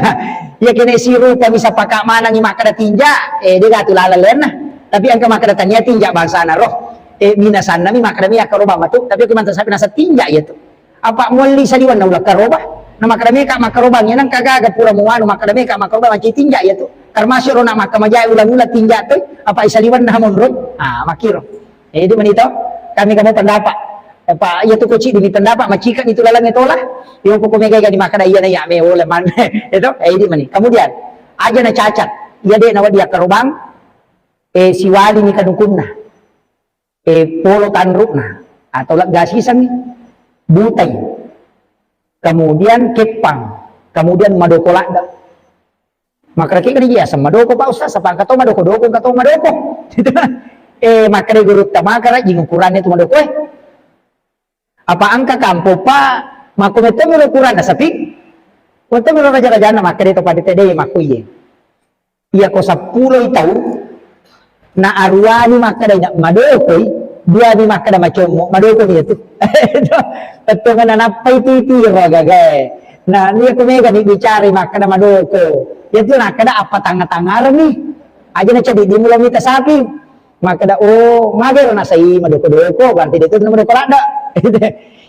Iya kene sirupa bisa paka manangi makkeda tinja, eh, de gatu lala lenna. Tapi engka makkeda tania tinja bangsana ro. Eh, mina sanna mi makkeda mi akkaroba matu, tapi ko manta sapi nasa tinja iya tu. Apa mualli saliwenna ulakkaroba? Na makkeda meka makkarobangnge nengka gaga pura muanu makkeda meka makkaroba maci tinja iya tu. Termasuk ro na makkamajae ulang-ulang tinja tu, apa isaliwenna monro? Ah, makkiro. Jadi mani to, kami kamu pendapat. Apa iya tu koci demi pendapat macika itu lalang tola. Yo pokok mega gani makkeda iya na iya me oleh man. Itu, eh, idi mani. Kemudian, aja na cacat. Iya de na wadi akkarobang, eh, siwali ni kanukunna. Eh, polo tanrukna atau lega sisengngi, butai, kemudian keppang, kemudian madoko ladde. Makkeda kega ni biasa madoko Pak Ustaz, apa engka to madoko-doko, engka to madoko. Eh, makkeda gurutta makkeda jing ukuranna tu madoko eh. Apa engka kampo Pak, makko metto miro ukuranna sapi. Wetto miro raja-rajanna makkeda to pada tede makko iye. Iya ko seppulo tau, na aruani makkeda ina madokoi, duani makkeda macommo, madokoi itu. Tettongeng nappai titi ro gagae. Nah, iya ko mega ni bicara makkeda madoko. Iya tu nakkeda apa tanga-tangarni. Aja na cadi di mula mita sapi. Makkeda, "Oh, magero nasai madoko-doko, berarti de tu madoko ladde."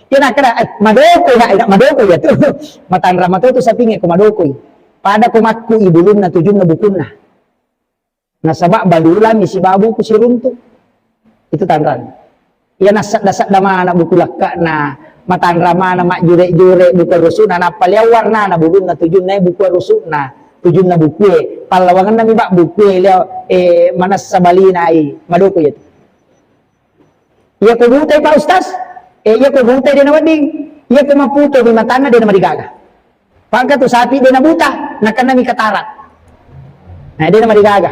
Iya nakkeda, "Eh, madoko ya, ina madoko ya tu." Matanra mato tu sapinge ko madokoi. Pada ko makku i bulunna tujunna bukunna. Nasaba balulami sibawa buku siruntu. Itu tanrang. Iya nassadda-sadda mana buku lakka'na, matanra mana majjure-jure buku rusuna, nappa liau warnana bulunna tujunna buku rusuna, tujunna bukue. Pallawangenna mi bak bukue liau, eh, manassa balinai madoko iya tu. Iya ko butai Pak Ustaz, eh, iya ko butai de na wedding, iya ko maputo mi matanna de na marigaga. Pangka tu sapi de na buta, nakenna mi katarak. Nah, de na marigaga.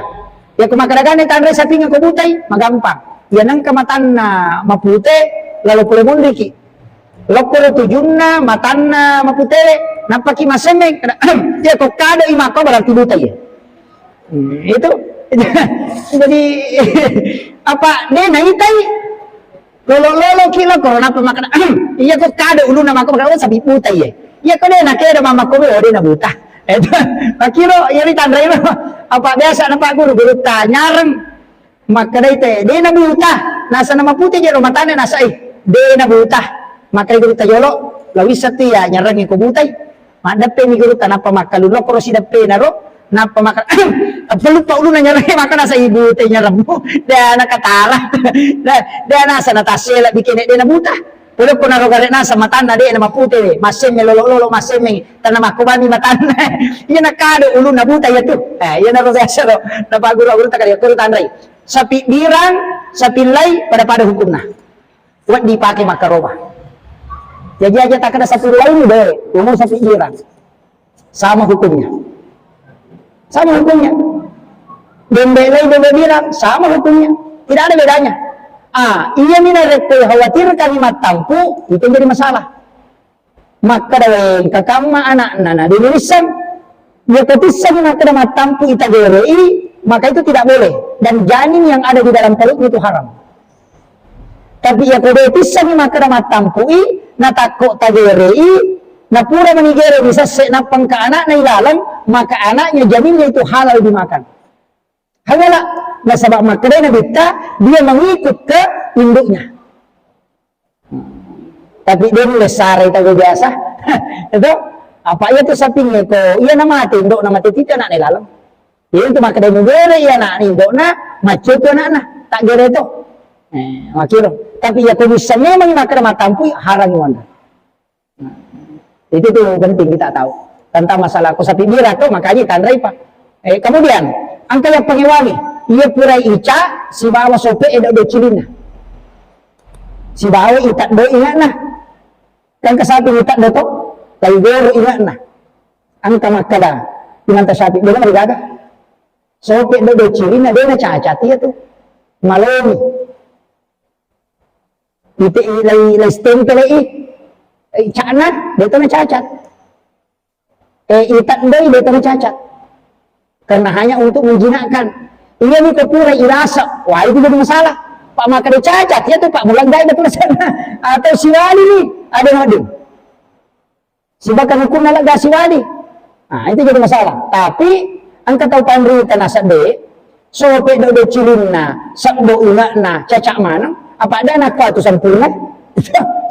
Iya ko makkeda gana tanrai sapingnge ko butai, magampang. Iya nengka matanna mapute, lalo pole monriki. Lokkoro tujunna matanna mapute, nappaki masemmeng. Iya ko kado i makko berarti butai. Hmm, itu. Jadi apa de naitai? Lolo-lolo ki lo, ko nappa makkeda, iya ko kado ulunna makko, makkeda, oh, sapi buta iya. Iya ko de nakedo mamakko, oh, de nabuta. Itu, makkiro, iya ri tanrai lo. Apa biasa na Pak Guru, guru ta nyareng. Makkeda ite, de nabuta. Nasa nama pute jero matane nasa, eh, de nabuta. Makkeda guru ta jolo, la wissa tu iya nyareng ko butai. Maddeppe mi gurutta, nappa makkalulo koro sideppena ro, nappa maka-, peluppa ulunna nyareng, maka nasa ibu te nyaremmu, de ana katara, de, de nasa na tassela bikin de na buta. Pole ko naro gare nasa matanna de na mapute, massemme lolo-lolo, massemme, tanna makkobani matanna. Iya na kado ulunna buta iya tu. Eh, iya na ro biasa ro, na paguru-guru ta kali, guru tanrai. Sapi birang, sapi lai, pada-pada hukumna. Wedding pake makkaroba. Jaji aja takkeda sapi lain de, umur sapi birang. Sama hukumnya. Sama hukumnya. Bembe lai, bembe birang, sama hukumnya. Tidak ada bedanya. Ah, iya mina rekko khawatir kami mattampu, itu jadi masalah. Makkeda, "Wé, engka kamma ana'na, na dulu lisseng." Iya ko tisseng makkeda mattampu ita gerei, maka itu tidak boleh. Dan janin yang ada di dalam perutnya itu haram. Tapi iya ko de tisseng makkeda mattampu i, na takko tagerei, na pura mani gere di sesse nappa engka ana'na ilaleng, maka anaknya janinnya itu halal dimakan. Hawala, nasaba makkedai Nabitta, dia mengikut ke induknya. Tapi dia nulle sarai tago biasa. Itu, apa iya tu sapingnge ko, iya namate indokna mate titi anakna laleng. Iya tu makkeda mugere iya anakna indokna, maccotu anakna, tak gere to. Eh, makkiro. Tapi iya ko bisa memang makkeda mattampui, harang wanre. Nah, itu tuh penting kita tahu tentang masalah ko sapi bira to, makanya tanrai pa. Eh, kemudian, engka yang pengewangi, iya purai ica sibawa sope e do cilinna. Sibawa itak do ingatna. Kan ke sapi itak do to, lai goro ingatna. Engka makkeda, inanta sapi, de na marigaga. Sope do do cilinna, de na cacat iya tu. Maloni. Ite i lai, lai stempel i, eh, ca'na, de to na cacat. Eh, itak doi de to na cacat. Karena hanya untuk menjinakkan. Iya ni ko pura irasa, wah itu jadi masalah. Pak makkeda cacat, iya tu Pak, mulai dai betul sana. Atau siwali ni, ada yang hadir. Sibawa hukumna lega siwali. Nah, itu jadi masalah. Tapi, engka tau panrita nasabbe, sope do do cilinna, sabbo ingatna, cacat maneng. Apa ada nakko tu sempurna?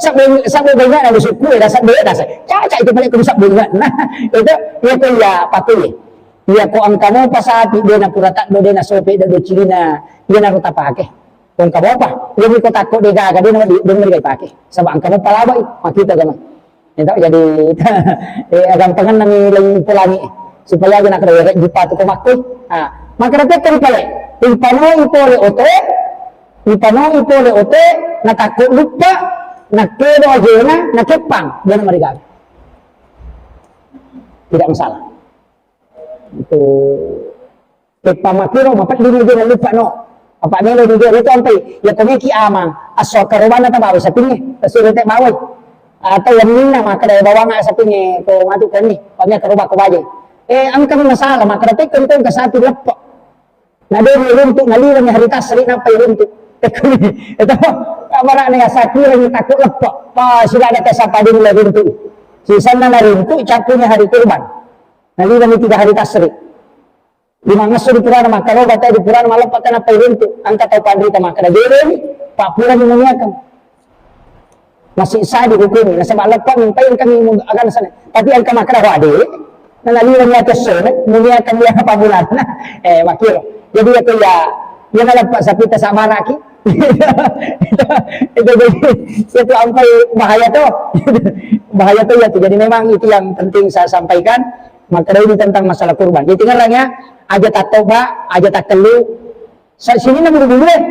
Sabbo, sabbo ingatna di suku, ya, sabbo, ya, sabbo. Cacat itu balik ke sabbo ingatna. Itu, ya, ke ya, pakai. Iya ko engka mopa sapi, de na pura taddo, de na sope do do cilinna, iya na ruta pake. Ko engka mopa, iya mi ko takko de gaga, de na di, de na pake. Saba engka mopa labai, makita gama. Itu jadi, eh, agampangan nami lai polangi, supaya aja nak ada jipa tu ko makkoi. Ah, maka da tekkeri pale, ipanoi pole oto, ipanoi pole oto, na takko luppa, na kedo ajena, na keppang, de na marigaga. Tidak masalah. Itu. Teppa makkiro, mapedding ni jena luppa no. Apa melo ni jena itu ampai. Ya komeki amang. Asso akkarobanna ta bawai sapingnge. Tasiro te bawai. Atau yang minna makkeda bawang sapingnge ko matu koni. Pamia karoba ko baje. Eh, engka masalah, makkeda tekko engka sapi leppa. Na de ni runtu, na liwani hari tasri nappa runtu. Itu, amara ni asakira ni takut leppa. Pa, sudah ada kesapa dulu runtu. Sisanna na runtu, capunya hari kurban. Naliwani tiga hari tasri. Limangesso di purana makkaroba, tae di purana maleppa, tenappa iruntu. Engka tau panrita makkeda, "Jereni, pa purani muniakeng." Masih sah dihukumi, nasaba leppa minta engka mi mun-, agana sana. Tapi engka makkeda, "Wah, de, naliwani atu sone, muniakeng dia apa bulanna." Eh, makkiro. Jadi, ya, ya, ya naleppa sapita samanaki. Itu, itu jadi, itu ampai bahaya tuh. Bahaya tuh ya tuh. Jadi memang itu yang penting saya sampaikan. Makkeda ini tentang masalah kurban. Jadi, dengarnya, aja tatoba, aja takellu. Sa-, sini na bulu-bulu, eh.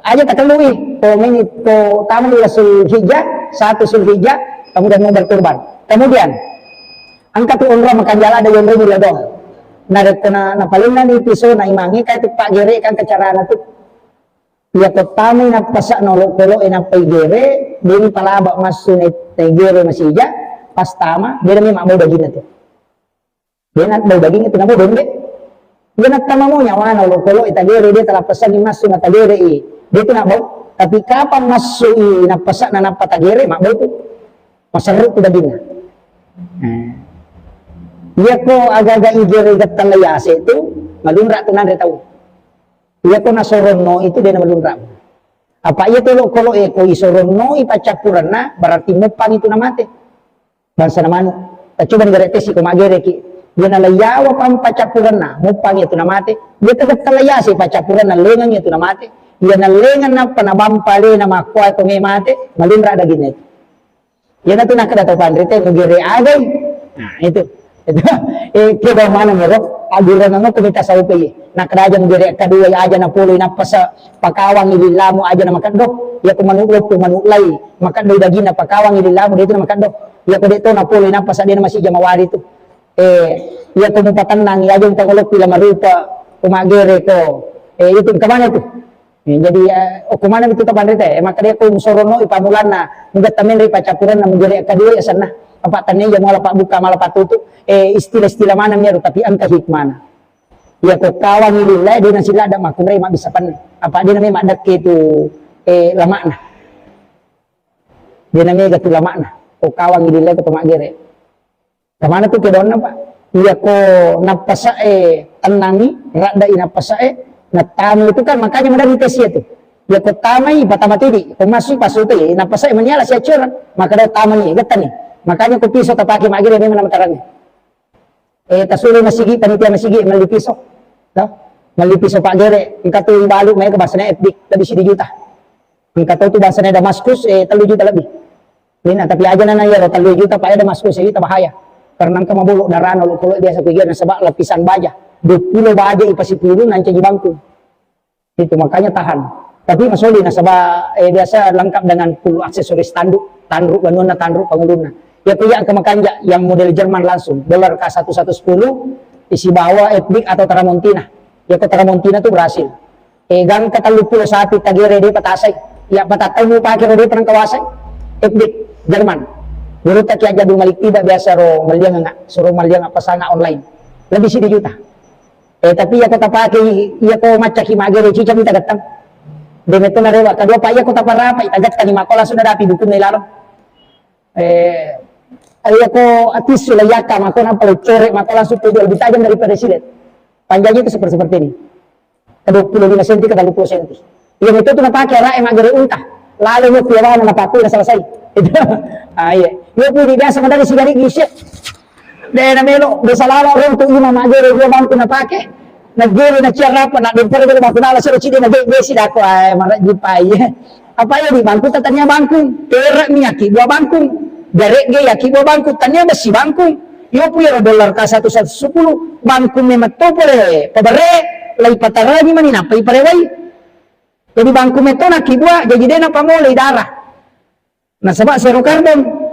Aja takellu, ih. Ko meni, ko tamu di Zulhijjah, satu Zulhijjah, kemudian mau berkurban. Kemudian, engka tu onrong makan jala ada onrong di ladong. Narekko na, napalennani pisona imangnge, engka tu paggere'kang ke carana tu. Iya ko tamai nappasa'na olokolo'e nappa igere, deni palaba massu na, na igere masija, pas tama, dena memang bau daginna tu. Dena bau daginna tu, nabau dombe. Iya nattama mo nyawana olokolo'e tagere, de talappasangi massu na tagere i. De tu nabau. Tapi kapang massu i nappasa'na nappa tagere, mabbau tu. Maserru tu daginna. Eh. Iya ko aga-aga igere gattalla yase tu, malunra tu nanre tau. Iya ko nasoronno itu dena malunra. Apa iya tu olokolo'e ko isoronno i paccappurenna, berarti muppang itu namate. Bangsana manu. Tacoba nigere tesi ko maggereki. Iya nalaiyawa pang paccappurenna, muppang iya tu namate. Iya tu gattalla yase paccappurenna, lengang iya tu namate. Iya nallengang nappa nabampa alena makkuae ko me mate, malunra daginna itu. Iyanatu nakkeda tau panrita, "Mugere agai?" Nah, itu. Itu. Eh, keda maneng ero, agurana no komita saupe ye. Nakkeda aja mugere kedua, aja napoloi nappasa pakawangi lillamu aja na makeddo. Iya ko manu loppo, manu lai, makeddo daginna pakawangi lillamu, de tu na makeddo. Iya ko de to napoloi nappasa de na masija mawari tu. Eh, iya ko mupatennang, aja mupangoloppi la marupa, ko maggere ko. Eh, itu kemana itu? Eh, jadi, eh, okko maneng itu tapanrita, eh, makkeda ko musorono i pammulanna, mugetta menre paccappurenna mugere kedua ya senna. Apa tania iya muala pabbuka, mala patutu, eh, istilah-istilah maneng iyaro, tapi engka hikmana. Iya ko kawangi lillae, de na sila ada makkunrai mabbissa penne. Apa de na memang dekke tu, eh, lamakna. De na mega tu lamakna. Ko kawangi lillae ko to maggere. Kemana tu kedonna, Pak? Iya ko nappasa'e tennangi, radda'i nappasa'e, nattama itu kan, makanya maderri tes iya tu. Iya ko tamai, patama tedi, ko massu, passu tu, iya, nappasa'e maniala siaccurang, maka do tamani, gettani. Makanya ko piso tapake maggere memang nama tarangi. Eh, tasuro masigi, panitia masigi, melli piso. Toh? Melli piso paggere, engka tu balu, mereka bahasanya F D, lebih sidi juta. Engka to tu bangsana Damaskus, eh, tellu juta lebih. Lina, tapi aja nana iyaro tellu juta, Pak, ya Damaskus, eh, itu bahaya. Karena engka mabolo darana, lo, kalau biasa kuiga nasaba lapisan baja. Dua puluh baja ipasipulu nancaji bangkung. Itu makanya tahan. Tapi masoli nasaba, eh, biasa lengkap dengan full aksesoris tanduk, tanduk banuanna, tanduk pangulunna. Ya, kuya ke makanja yang model Jerman langsung, dolar K satu satu sepuluh, isi bawa F D atau Tramontina. Ya, ke Tramontina tu berhasil. Eh, gangka telluppulo sapi tagere de patasai. Ya, patattau mupake ro de panengka wasai. F D, Jerman. Gurutta Kiai Abdul Malik tidak biasa ro maliang nga, suro maliang apa sana online. Lebih sidi juta. Eh, tapi iya ko tapake, iya ko maccaki magere cica minta gattang. De metto narewa, kedua pa iya ko taparapa, ita gattani mako langsung nadapi bukunna ilalo. Eh, iya ko atissu la yakka mako nampa lo core mako langsung tu lebih tajam daripada silet. Panjangnya itu seperti, seperti ini. Ke dua puluh lima senti ke tiga puluh senti. Iya, itu tu napake ara'e maggere unta. Lalu mo piawana napakui na selesai. Itu. Ah, iya. Iya, pudi biasa madari sigari gisi. De na melo, biasa lalo runtu ima maggere dua bangku napake. Naggere na ciarapa, na dempere dulu bangku nala sero cidi na ge-, gesi dako, ah, mara jipai. Apa iya di bangku tatania bangku. Tera mi aki dua bangku. Garek ge aki dua bangku. Tania besi bangku. Yo pu yero dolar K satu satu sepuluh. Bangku memetto pole pabere, lai patarangi mani nappa iparewai. Jadi bangku metto nakkibua, jadi de napamolei darah. Nasaba zero karbon.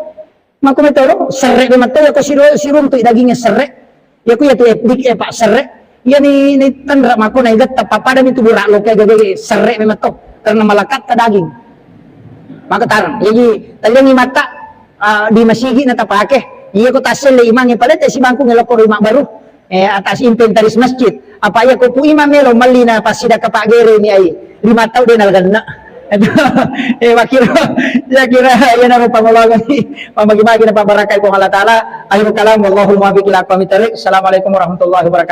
Mako metto ro, serre memetto, yako siro-, siruntu dagingnge serre. Yako yatu edik e pak serre. Iya ni, ni tenra mako na igetta papada mi tu burak loke gage serre memetto. Karena malakatta daging. Maka tarang. Jadi, talengi mata, ah, di masigi na tapake. Iya ko taselle imangnge palete si bangku ngelokko rumah baru. Eh, atas inventaris masjid. Apa iya ko pu imam melo melli na pasida ke Pak Gere ni ai. Lima tahun dia nalganna. Eh, makiro, ya kira, ya naro pangolongan ni. Pamagi-magi na pabarakai Puang Allah Ta'ala. Akhirul kalam, wallahul muwaffiq ila aqwamit thariq. Assalamualaikum warahmatullahi wabarakatuh.